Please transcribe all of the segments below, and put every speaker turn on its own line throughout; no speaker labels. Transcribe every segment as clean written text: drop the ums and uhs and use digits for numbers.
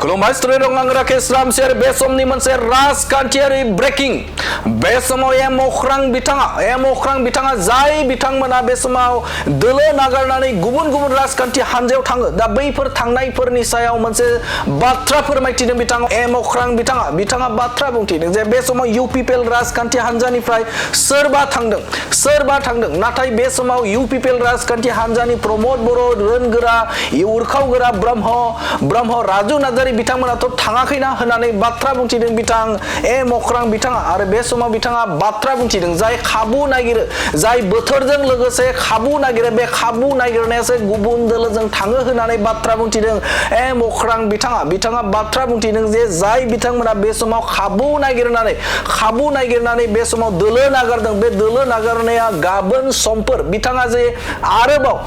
खुलुमबाय स्टुडिअ आं राकेश रामसियार बे समनि मोनसे राजखान्थियारि ब्रेकिं बे समाव एम अख्रां बिथाङा जाय बिथांमोना बे समाव दोलो नागारनानै गुबुन गुबुन राजखान्थि हानजायाव थाङो दा बैफोर थांनायफोरनि सायाव मोनसे बाथ्रा फोरमायथिदों बिथाङा एम अख्रां बिथाङा बाथ्रा बुंथिदों जे बे समाव UPPL राजखान्थि हानजानिफ्राय सोरबा थांदों नाथाय बे समाव UPPL राजखान्थि हानजानि प्रमोद बर' रोनगोरा उरखावगोरा ब्रह्म राजु नार्जारि बिथांमोनाथ' थाङाखैना होननानै बाथ्रा बुंथिदों बिथां एम अख्रां बिथाङा आरो बे समाव बिथाङा बाथ्रा बुंथिदों जाय खाबु नागिरो जाय बोथोरजों लोगोसे खाबु नागिरो बे खाबु नागिरनायासो गुबुन दोलोजों थाङो होननानै बाथ्रा बुंथिदों एम अख्रां बिथाङा बाथ्रा बुंथिदों जे जाय बिथांमोना बे समाव खाबु नागिरनानै बे समाव दोलो नागारदों बे दोलो नागारनाया गाबोन समफोर बिथाङा जे आरोबाव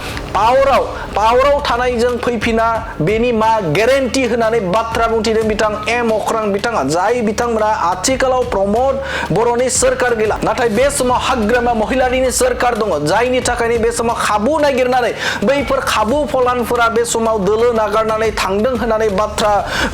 पावाराव थानायजों फैफिना बेनि मा गेरेन्टि होनानै बाथ्रा बुंथिदों बिथां एम अख्रां बिथाङा जाय बिथांमोना आथिखालाव प्रमोद बर'नि सोरखार गैला नाथाय बे समाव हाग्रामा महिलारिनि सोरखार दङ जायनि थाखायनो बे समाव खाबु नागिरनानै बैफोर खाबु फलानफोरा बे समाव दोलो नागारनानै थांदों होननानै बाथ्रा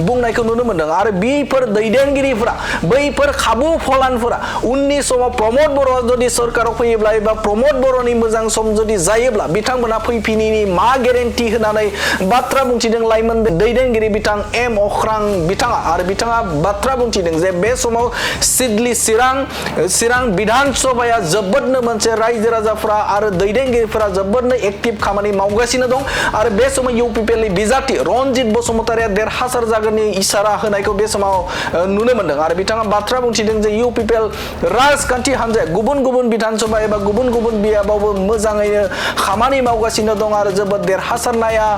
बुंनायखौ नुनो मोनदों आरो बैफोर दैदेनगिरिफोरा बैफोर खाबु फलानफोरा उननि समाव प्रमोद बर'आ जुदि सोरखाराव फैयोब्ला एबा प्रमोद बर'नि मोजां सम जुदि जायोब्ला बिथांमोना फैफिनिनि मा गेरेन्टि होनानै बाथ्रा बुंथिदों लाइमोन दैदेनगिरि बिथां एम अख्रां बिथाङा बाथ्रा बुंथिदों जे बे समाव सिडली चिरां विधान सभाया जोबोदनो मोनसे रायजो राजाफोरा आरो दैदेनगिरिफोरा जोबोदनो एक्टिभ खामानि मावगासिनो दं आरो बे समाव UPPL नि बिजाथि रनजित बसुमतारिया देरहासार जागोननि इसारा होनायखौ बे समाव नुनो मोनदों आरो बिथाङा बाथ्रा बुंथिदों जे UPPL राजखान्थि हान्जाया गुबुन विधान सभा एबा गुबुन बियाबावबो मोजाङैनो खामानि मावगासिनो दं आरो जोबोद देरहासारनाया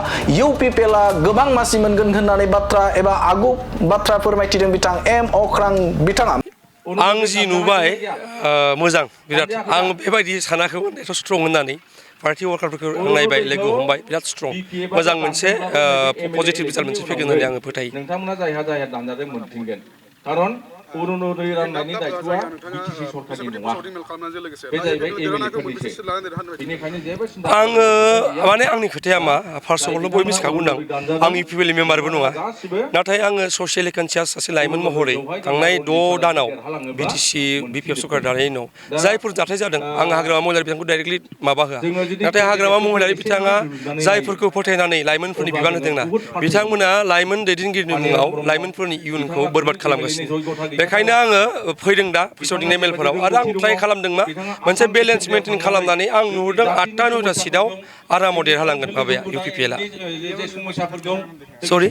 UPPL आ गोबां मासि मोनगोन होननानै बाथ्रा एबा आगु बाथ्रा फोरमायथिदों बिथां एम अख्रां बिथाङा
आं जि नुबाय मोजां बिराद आं बेबायदि सानाखैमोन एथ' स्ट्रं होननानै पार्टी वर्कारफोरखौ नायबाय लोगो हमबाय बिराद स्ट्रं मोजां मोनसे पजिटिभ रिजाल्ट मोनसे फैगोन होननानै आङो फोथायो
नोंथांमोना जायहा दानजादों मोनफिनगोन खारन अरुणोदय राननायनि दायथ'आ BTC सरकारनि नङा बे जाहैबाय MLA-फोरनिसो बेनिखायनो जेबो सिन्था
आङो माने आंनि खोथाया मा फार्स्ट अफ अल बयबो मिथिखागौदां आं UPPL नि मेम्बारबो नङा नाथाय आङो ससियेलि कनसियास सासे लाइमोन महरै थांनाय 6 दानाव BTC BPF सरकार दानायनि उनाव जायफोर जाथाय जादों आं हाग्रामा महिलारि बिथांखौ डाइरेक्टलि माबा होआ नाथाय हाग्रामा महिलारि बिथाङा जायफोरखौ फोथायनानै लाइमोनफोरनि बिबान होदोंना बिथांमोना लाइमोन दैदेनगिरिनि मुङाव लाइमोनफोरनि इयुनखौ बरबाद खालामगासिनो बेखायनो आङो फैदों दा फोसावदिंनाय मेलफोराव आरो आं ट्राइ खालामदों मा मोनसे बेलेन्स मेनटेन खालामनानै आं नुहुरदों 8टा 9टा सिटआव आरामाव देरहालांगोन माबाया UPPL आ सरि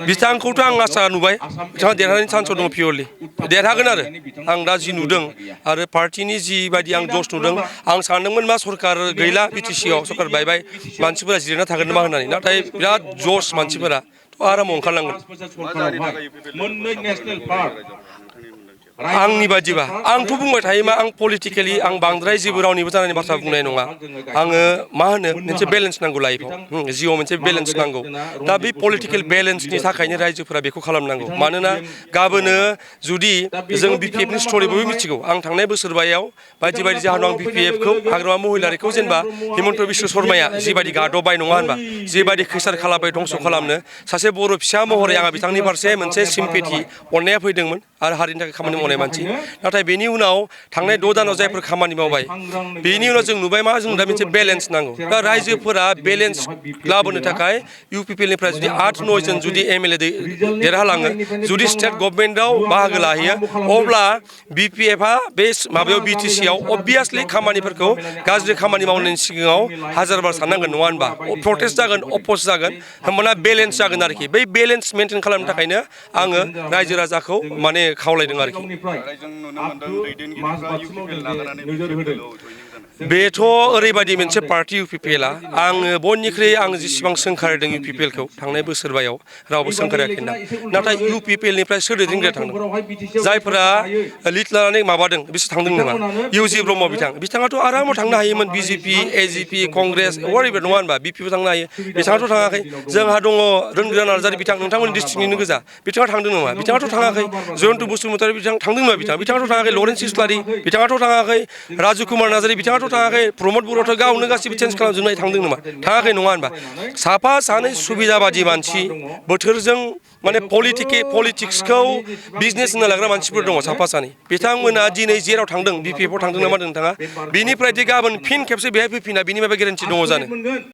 बिथांखौथ' आं आसा नुबाय बिथाङा देरहानायनि चान्सआव दङ पियरलि देरहागोन आरो आं दा जि नुदों आरो पार्टिनि जिबायदि आं जस नुदों आं सानदोंमोन मा सरकार गैला BTC आव सरकार बायबाय मानसिफोरा जिरायना थागोन नामा होननानै नाथाय बिराद जस मानसिफोरा आरामाव ओंखारलांगोन आंनि बादिबा आंथ' बुंबाय थायो मा आं पलिटिकेलि आं बांद्राय जेबो रावनिबो जानायनि बाथ्रा बुंनाय नङा आङो मा होनो मोनसे बेलेन्स नांगौ लाइफआव जिउआव मोनसे बेलेन्स नांगौ दा बे पलिटिकेल बेलेन्सनि थाखायनो रायजोफोरा बेखौ खालामनांगौ मानोना गाबोनो जुदि जों BPF नि स्ट'रि बयबो मिथिगौ आं थांनाय बोसोरबायाव बायदि जाहोनाव आं BPF खौ हाग्रामा महिलारिखौ जेनेबा हिमन्त बिश्व शर्माया जिबायदि गादबबाय नङा होनबा जिबायदि खैसार खालामबाय धंस' खालामनो सासे बर' फिसा महरै आंहा बिथांनि फारसे मोनसे सिम्पेथि अननाया फैदोंमोन आरो हारिनि थाखाय खामानि मावनाय मानसि नाथाय बेनि उनाव थांनाय 6 दानाव जायफोर खामानि मावबाय बेनि उनाव जों नुबाय मा जों दा मोनसे बेलेन्स नांगौ दा रायजोफोरा बेलेन्स लाबोनो थाखाय UPPL निफ्राय जुदि 8-9 जन जुदि MLA देरहालाङो जुदि स्टेट गभर्नमेन्टआव बाहागो लाहैयो अब्ला BPF आ बे माबायाव BTC आव अबभियासलि खामानिफोरखौ गाज्रि खामानि मावनायनि सिगाङाव हाजारबार साननांगोन नङा होनबा प्रटेस्ट जागोन अपोज जागोन होमबाना बेलेन्स जागोन आरोखि बै बेलेन्स मेनटेन खालामनो थाखायनो आङो रायजो राजाखौ माने खावलायदों आरोखि बेथ' ओरैबायदि मोनसे पार्टी UPPL आ आङो बयनिख्रुइ आं जेसेबां सोंखारिदों UPPL खौ थांनाय बोसोरबायाव रावबो सोंखाराखैना नाथाय UPPL निफ्राय सोर दैदेनगिरिया थांदों जायफोरा लिड लानानै माबादों बिसोर थांदों नामा UG ब्रह्म बिथाङाथ' आरामाव थांनो हायोमोन BJP AGP कंग्रेस अरायबो नङा होनबा BPP थांनो हायो बिथाङाथ' थाङाखै जोंहा दङ रोनगोरा नार्जारि बिथां नोंथांमोननि डिस्ट्रिक्टनिनो गोजा बिथाङा थांदों नामा बिथाङाथ' थाङाखै जयन्त बसुमतारि बिथाङा थांदों नामा बिथाङाथ' थाङाखै लरेन्स इस्लारि बिथाङाथ' थाङाखै राजु कुमार नार्जारि बिथाङाथ' बर'थ' थाङाखै प्रमद बर'थ' गावनो गासिबो चेन्ज खालामजोबनाय थांदों नामा थाङाखै नङा होनबा साफा सानै सुबिदा बादि मानसि बोथोरजों माने पलिटिक्सखौ बिजनेस होनना लाग्रा मानसिफोर दङ साफा सानै बिथांमोना दिनै जेराव थांदों BPF आव थांदों नामा नोंथाङा बिनिफ्राय दि गाबोन फिन खेबसे बेहाय फैफिना बिनि माबा गेरेन्टि दङ जानो